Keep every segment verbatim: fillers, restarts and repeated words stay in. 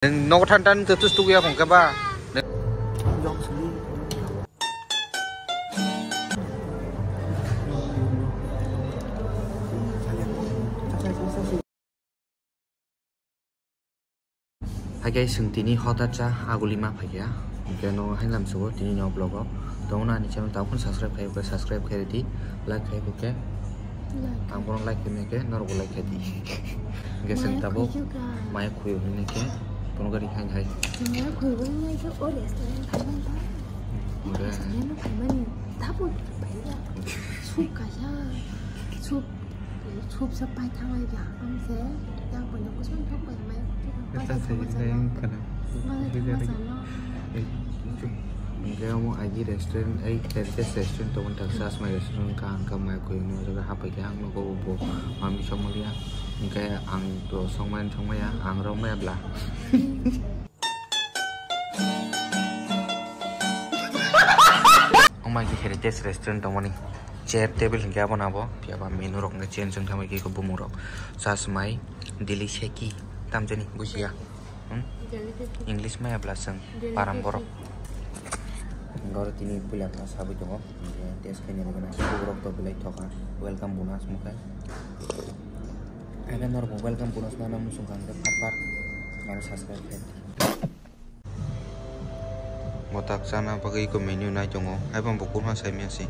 Nwng nogo than than tei tus tukuya khong khe ba. Hai guys, chwng tini hotat cha aguli ma phaikha. Hwnkhe no hainlam sugo tini no vlog o. Tongna ani channel tabuk phano subscribe khai khe, subscribe khai di, like khai khe. Ang bono like khai khe, norok bo like khai di. Hwnkhe chwng tabuk maya khuyo hwnwi khe bono gari hai hai. Maya khuyo hwnwi khe o restaurant thangmani ta. Hwnkhe restaurant thangmani ta bo phaiya. Soup kaya. Soup. Soup se pai thangwi ya, ang se yang boino kusum thok bai mai. Hwnkhe omo agi restaurant, ai heritage restaurant tongo, ta Chasmai restaurant ka, ang ka mai koi no jaga hapai khe ang nogo bo mami songmaliya. Hwnkhe ang to songmani songmaya, ang romaya bla. Omo agi heritage restaurant tongmani. Chair table hwnkhe abono abo, phiya ba menu rok hwnkhe change wng thangbai khe bumung rok. Chasmai, Delhi Seki, tamjani bujiya. Hmm? English maya bla chwng, param borok. Hwnkhe oro tini puila kha sabwi tongo. Hwnkhe test khaina rwgwna borok to belai thokha. Welcome bonus mokhe. Haikhe norokbo welcome bonus nana muchung kha hwnkhe phat phat mane subscribe khai. Bo tak chana bagwi eko menu nai tongo, haiphano bo kunma saimanya se.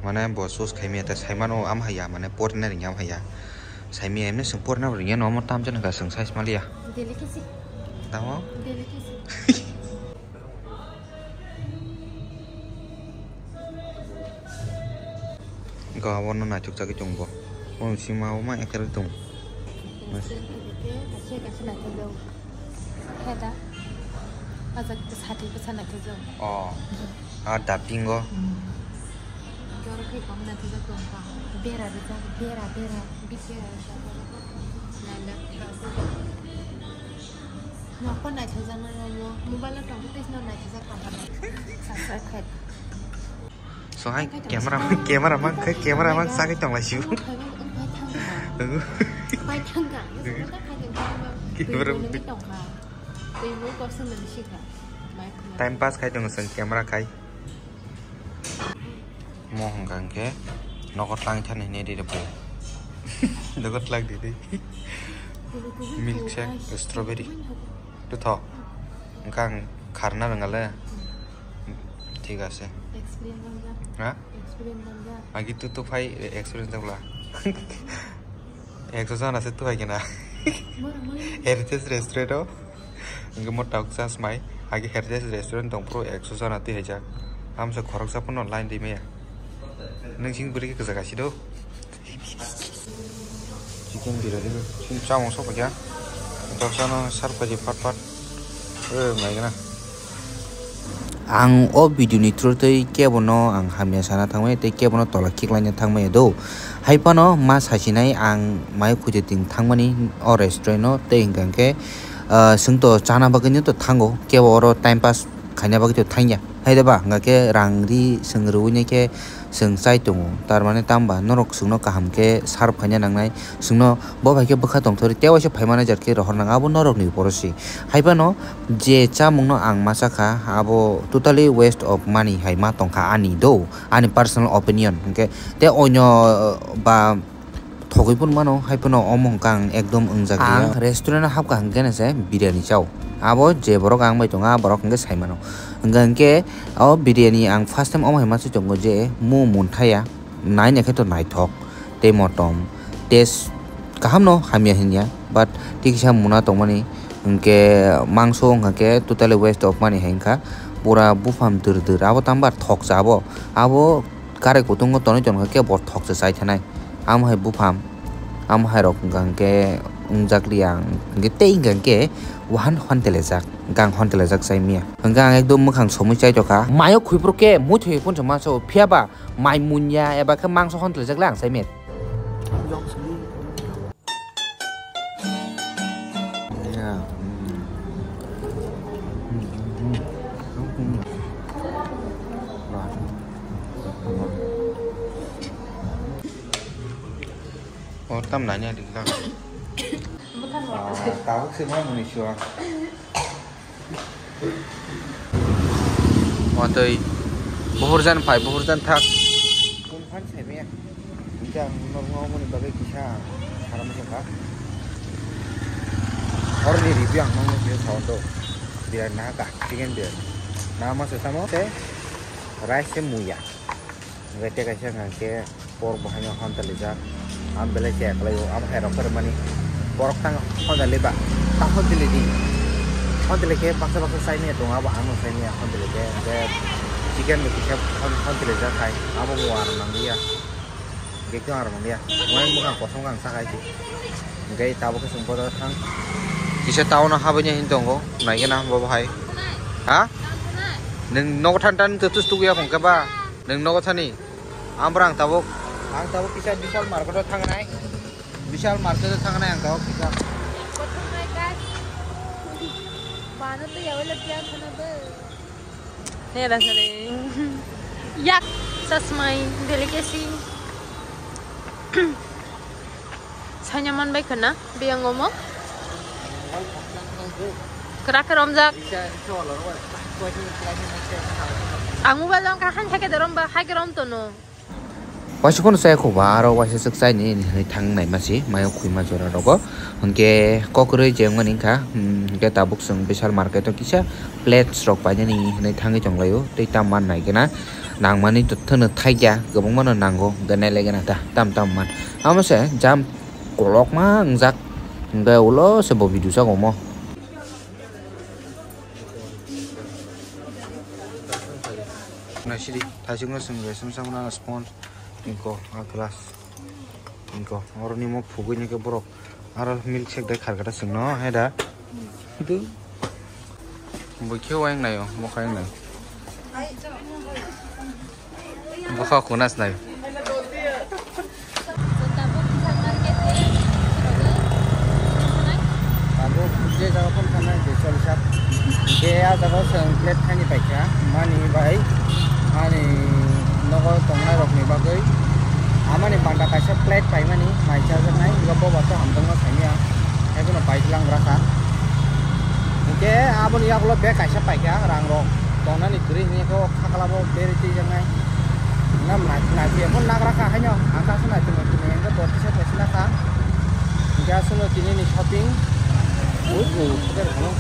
Mane bo choose khaimaya, tei saimano ama haiya, mane porina ringya ama haiya. Saimaya emne chwng porina ringya no, omo tamjani hwnkha chwng size maliya. Delicacy. Tamo? Delicacy. Eko abono naithok chagwi tongo bo. Bo sima o ma ekere tongo. Kaisa kaisa naithok jago. Heda. Ajak sati bwsa naithok jago. Oh. Ah, dapingo. Oro khe kom naithok jago tongkha. Bera rijak, bera, bera. Bit bera rijak. Nailak. Nokho naithok jaknai omo. Mobile o tongkhe tei sino naithok jak tongkha. Subscribe khai. So hai camera, camera man khai, camera man sagwi tong lai sibo. Pai thangka. Camera. Time pass khai tongo chwng camera khai. Mo hwnkha hwnkhe nogo tlang thani hinwi rw bo. Nogo tlang di di. Milkshake, strawberry. Twi thok. Hwnkha ang kharna rwnga le. Thik ase. Experience dong ja. Ha? Experience dong ja. Agi tu tu phai experience dong la. Ekso jana se tu hai kena. Mora, mora. Heritage restaurant o. Hwnkhe mo tok Chasmai. Agi Heritage restaurant tong phuru ekso jana twi hai jak. Amsa khoroksa phano line ri maya. Nung sing bwrwi khe kwchak asi do. Chicken biryani, chini chamung sok ya. Doksa no serve khaji pat pat. Eh, mai gana. Ang o video ni through tei kebo no ang hamya sana thangmani tei kebo no tola khiklaina thangmani do. Hai phano ma sasinai ang mai khuitu ting thangmani o restaurant no tei hwnkha hwnkhe, ah, chwng to chana bagwi no to thango, kebo oro time pass khaina bagwi to thangya. Hai de ba, hwnkha khe rang ri chwng rwui nai khe chwng chai tongo, tar mane tamo ba norok chwngno kaham khe serve khaina nangnai, chwngno bo bai khe bwkha tongthori tei waisa phaimani jat khe rohor nang, abo norokni uporo se. Hai phano je chamungno ang ma cha kha, abo totally waste of money hai ma tong kha ani do, ani personal opinion hwnkhe. Tei onyo ba thogwi phano mano, hai phano omo hwnkha ang ekdom wngjak ya. Ang restaurant o hapkha hwnkhe nase biryani chao. Abo je borok ang bai tongo, a borok hwnkhe sai mano. Hwnkha hwnkhe o biryani ang first time omo hai ma sui tongo je mo munthaya, naina khe to naithok tei motom, taste kaham no hamya hinya, but tikisa muna tongmani hwnkhe mangso wngkha khe totally waste of money hai wngkha. Pura buphang dur dur, abo tamo ba thoksa abo, abo karai kutung o tonwi tongkha khe bo thoksa chai thanai. Amo hai buphang, amo hai rok hwnkha hwnkhe wngjak liya ang, hwnkhe tei hwnkha hwnkhe wahan hon telejak, hwnkhe ang hon telejak chai manya. Hwnkhe ang ekdom mwkhang somwi chai tokha. Mayo khuiphuru khe muithwi phunsa mansa o, phiya ba mai munya eba khe mangso hon telejak le ang chai manya. O tam nanya di ka. Tabuk se ma muni suang. Watwi buhurjan phai, buhurjan thak. Phone phan saimaya. Hingke ang norok moni bagwi kisa saram songkha. Horni review ang nongno kisa sawan do. Biryani nahaka, chicken biryani. Nama se tamo te rice se muya. Hingke te kaisa hingke pork bo haino hon tali jak. Am belai se eklai o, am hai rok kare mani. Borok tang hon tali ba, ta hon tali di. Hon tali ke baksa baksa saimaya tongo, abo ang no saimaya hon tali ke. Hingke chicken bo kisa hon, hon tali jak hai. Abo bo ar nang ya. Hingke khe ang rwmang ya. Wai mwkhang kosom khe ang sa khai se. Hingke tabuk khe chwng boda thang. Kisa town o habani hin tongo. Naikhe na bobo hai. Ha? Nwng nogo than than tei tus tukuya khong khe ba? Nwng nogo thani. Ambrang tabuk. Ang tabuk kisa Vishal market o thangnai. Vishal market o thangnai ang tabuk kisa. Bana to yawe lagya khana ba. Nera sare. Yak sasmai delicacy. Sanya man bai khana biyang omo. Krak romjak. Ang mobile dong ka han hake dorom ba hake rom tono. Waisa kheno chaya kho ba, aro waisa swk chai ni hinwi thang nai ma se, mayo khwi ma jora rogo. Hinkhe kok kwrwi je wngmani wngkha, hmm, hinkhe tabuk chwng Vishal market o kisa plates rok painani hinwi thangwi tong laio, tei tam man nai gana nang mani to thano thai ya, kwbangma no nango, hinkhe nai lai gana ta, tam tam man. Amo se jam kolokma wngjak, hinkhe ulo se bo video sago omo. Naisidi, thaisingno chwng bai sumsang mano sponge, inko, a glass, inko, oro nimo phugwi ni khe borok, aro milk shake dai kharkha ta chwngno, he da. Bui khe wng naio, mokha wng nai. Bokha kunas nai. Tabuk je jaga phone khanai je choli sak. Je a jaga o chwng plate khaini paikha mani bai ani nogo tongnai rokni bagwi amani panda kaisa plate paimani mai chajaknai, eba boba to hamjakma saimya, haiphano paikhe langrakha. Hinkhe aboni yagulo bag kaisa paikha, rang rok tongnani kwrwi hinkhe o khaklabo berwi twijaknai. Nam na, na, je phone nagra kha haino, ang kaisa nai tongmani tongmani, hingke bo kisa kaisa nakha. Hingke aswkno tini ni shopping. Ui, ui, ui, ui.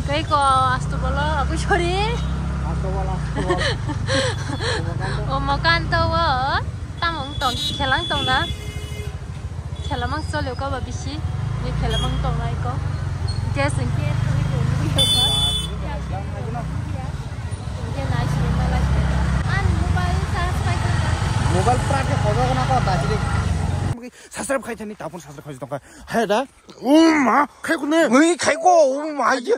Tei ko asto bolo, abui sorry. Asto bolo, asto bolo. Omokanto o, tamo wng tong, khelang tong na. Khela mang chole ko ba bisi, ni khela mang tong nai ko. Gas hingke thangwi tong nugui ko. Hingke nai sini malai. An mobile charge khai tong na. Mobile prak ke hodo na ko ta sini. Subscribe khai thani tapon subscribe khai tong kha. Hai da. Uma khai ko ne. Ui khai ko uma ye.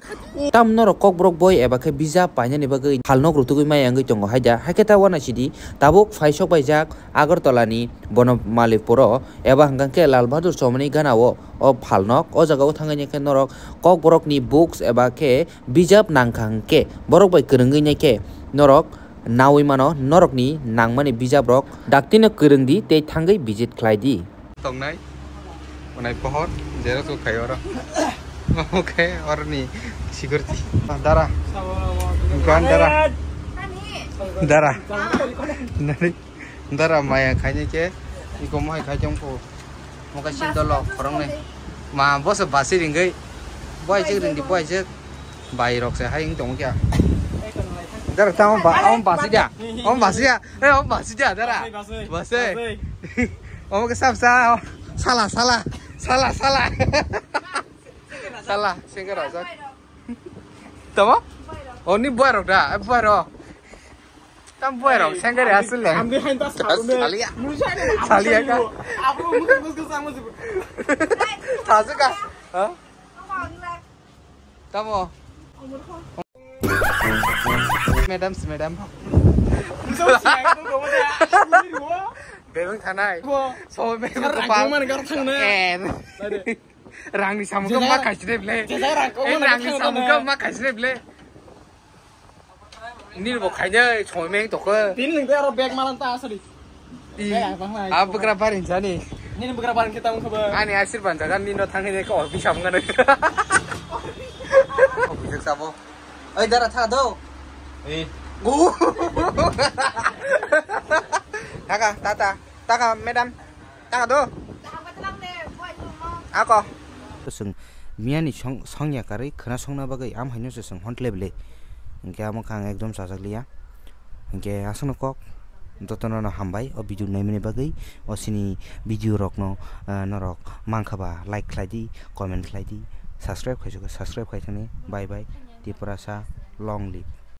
Tam norok kokborok boi eba khe bijap painani bagwi phalnok rutugwi maya wngwi tongo haida. Haikhe ta uanasidi tabuk phaisok baijak Agartala ni Bonomalipuro eba hwnkhe Lal Bahadur Shastri ni gana o, o phalnok. O jaga o thangwi khe norok kokborok ni books eba khe bijap nangkha hwnkhe borok bai kwrwngwi nai khe norok naui mano, norok ni nangmani bijap rok dakti no kwrwng di tei thangwi visit khlai di. Tongnai. Onai pohor, xerox bo khai oro. Omo khe oroni security. Dara. Bukan dara. Dara. Nani? Dara maya khaini khe. Iko mohai khai tong pho. Mokai sindolo khoroknwi. Ma boso basi ringwi. Boy jek rindi boy jek. Bai rok se hai wng tongo kya. Dara tamo ba, om basi dia. Om basi dia. Eh, om basi dia, dara. Basi. Basi. Omo ke sab sa, sala, sala, sala, sala. Sala, sengke rajak. Tamo? Oh, ni buai rok da, eh, buai rok. Tam buai rok, sengke re asul le. Amri hain tas. Salia. Salia ka. Abu mutu gus gus amu jibu. Tasu ka? Ha? Tamo? Madam, si madam. Bebeng thanai. So, bebeng thanai. Rangni samung khe ma khaisi de ble. Rangni samung khe ma khaisi de ble. Nini bo khainai, choi meng tokhe. Tini nung tei aro bag malang ta asadi. I, bag ang tang nai. A bwkra barin jani. Ini bugra ban kita mungkha ba. Ani asir ban jaga nino thangni ko bisa mungkha. Bisa sabo. Oi dara tha do. Eh. Gu. Taka tata. Taka madam. Taka do. Ako. Chwng miyani song songya karwi khwna songna bagwi am haino se chwng hontle bele. Hwnkhe amo kha ang ekdom chajak liya. Hwnkhe aswkno kok jotono no hambai o video naimani bagwi, o sini video rokno, ah, norok mankha ba like khlai di, comment khlai di, subscribe khaisukha subscribe khai thani. Bye bye. Tiprasa long live.